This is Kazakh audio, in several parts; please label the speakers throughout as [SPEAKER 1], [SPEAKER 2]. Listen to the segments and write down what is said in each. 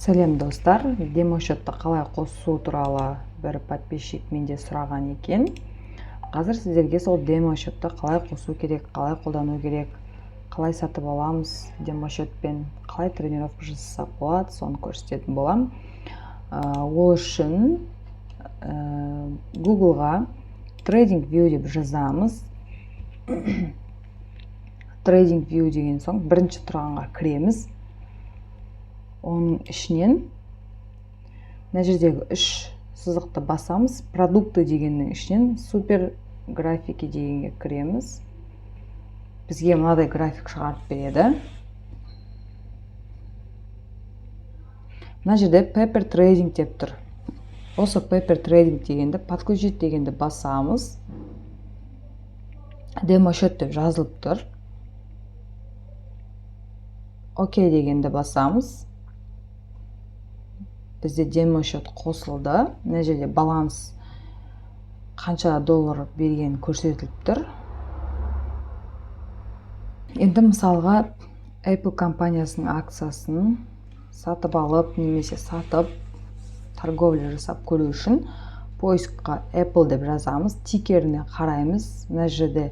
[SPEAKER 1] Сәлем, достар! Демо-счетты қалай қосу туралы бір подписчик менде сұраған екен. Қазір сіздерге сол демо-счетты қалай қосу керек, қалай қолдану керек, қалай сатып аламыз, демо-счетпен қалай тренировка жасасақ болады, соны көрсететін боламын. Ол үшін Гуглға Trading View деп жазамыз. Trading View деген соң бірінші тұрғанға кіреміз. Оның ішінен мына жердегі үш сызықты басамыз. «Продукты» дегеннің ішінен «Супер графики» дегенге кіреміз. Бізге мынадай график шығарып береді. Мына жерде Paper Trading деп тұр. Осы Paper Trading дегенді, «Подключить» дегенді басамыз. Демо счет деп жазылып тұр. «Окей» дегенді басамыз. Бізде демо счет қосылды. Мына жерде баланс қанша доллар берген көрсетіліп тұр. Енді мысалға, Apple компаниясының акциясын сатып алып немесе сатып, торговля жасап көру үшін поискқа Apple деп жазамыз. Тикеріне қараймыз. Мына жерде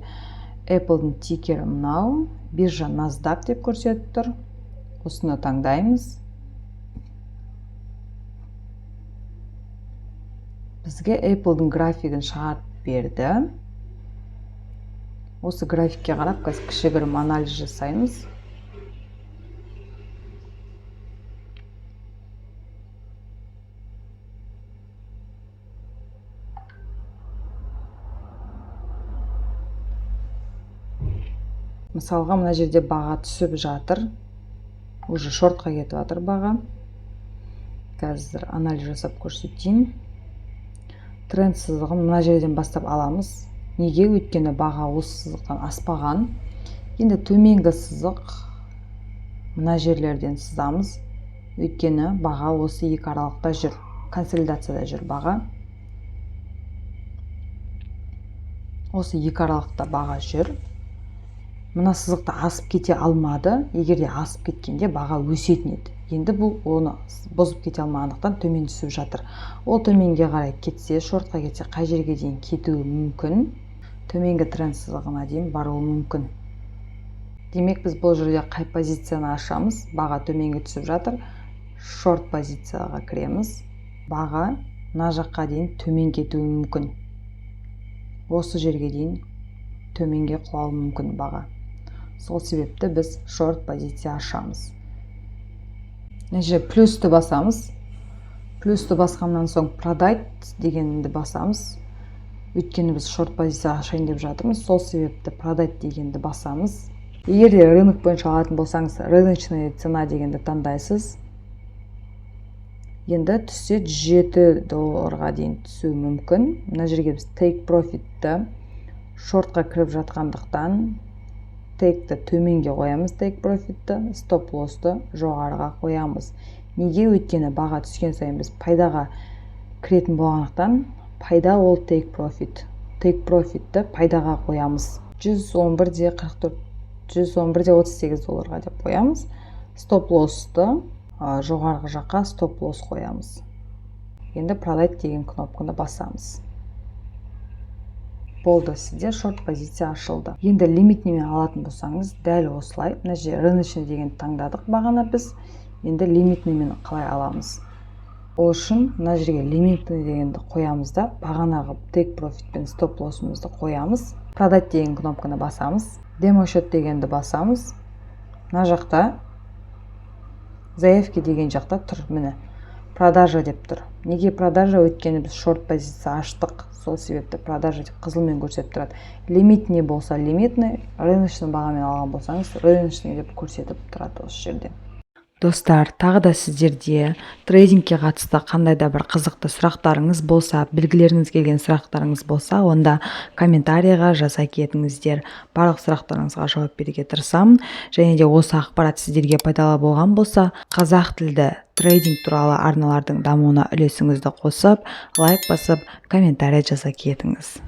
[SPEAKER 1] Apple'дың тикері мынау, биржа NASDAQ деп көрсетіп тұр. Осыны таңдаймыз. Бізге Apple'дың графигін шығарып берді. Осы графикке қарап, қазір кішігірім анализ жасаймыз. Мысалға, мына жерде баға түсіп жатыр, уже шортқа кетіп жатыр баға. Қазір анализ жасап көрсетейін. Тренд сызығын мына жерден бастап аламыз. Неге? Өйткені баға осы сызықтан аспаған. Енді төменгі сызық мына жерлерден сызамыз, өйткені баға осы екі аралықта жүр, консолидацияда жүр. Баға осы екі аралықта баға жүр. Мына сызықты асып кете алмады. Егер де асып кеткенде, баға өсетін еді. Енді бұл оны бұзып кете алмағандықтан, төмен түсіп жатыр. Ол төменге қарай кетсе, шортқа кетсе, қай жерге дейін кетуі мүмкін? Төменгі тренд сызығына дейін баруы мүмкін. Демек, біз бұл жерде қай позицияны ашамыз? Баға төменге түсіп жатыр, шорт позицияға кіреміз. Баға мына жаққа дейін төмен кетуі мүмкін, осы жерге дейін төменге құлауы мүмкін баға. Сол себепті біз шорт позиция ашамыз. Мына жерде плюсті басамыз. Плюсті басқаннан соң «Продать» дегенді басамыз, өйткені біз шорт позиция ашайын деп жатырмыз. Сол себепті «Продать» дегенді басамыз. Егер де рынок бойынша алатын болсаңыз, «Рыночная цена» дегенді таңдайсыз. Енді түссе, 107 долларға дейін түсуі мүмкін. Мына жерге біз take profit-ті, шортқа кіріп жатқандықтан, тейкті төменге қоямыз, take profit-ті, стоп лоссты жоғарыға қоямыз. Неге? Өйткені баға түскен сайын біз пайдаға кіретін болғандықтан, пайда ол take profit. Take profit-ті пайдаға қоямыз. 111 де 44, 111 де 38 долларға деп қоямыз. Стоп лоссты жоғарғы жаққа стоп лосс қоямыз. Енді «Продать» деген кнопканы басамыз. Болды, сізде шорт позиция ашылды. Енді лимитныймен алатын болсаңыз, дәл осылай. Мына жерде «Рыночный» дегенді таңдадық бағана біз. Енді лимитныймен қалай аламыз? Ол үшін мына жерге «Лимитный» дегенді қоямыз да, бағанағы take profit пен стоп лоссымызды қоямыз. «Продать» деген кнопканы басамыз, «Демо счет» дегенді басамыз. Мына жақта «Заявки» деген жақта тұр, міне, «Продажа» деп тұр. Неге «Продажа»? Өйткені біз шорт позиция аштық, сол себепті «Продажа» деп қызылмен көрсетіп тұрады. Лимитный болса, лимитный, рыночный бағамен алған болсаңыз, рыночный деп көрсетіп тұрады осы жерде. Достар, тағы да сіздерде трейдингке қатысты қандай да бір қызықты сұрақтарыңыз болса, білгілеріңіз келген сұрақтарыңыз болса, онда комментарийға жаза кетіңіздер. Барлық сұрақтарыңызға жауап беруге тырысамын. Және де осы ақпарат сіздерге пайдалы болған болса, қазақ тілді трейдинг туралы арналардың дамуына үлесіңізді қосып, лайк басып, комментарий жаза кетіңіз.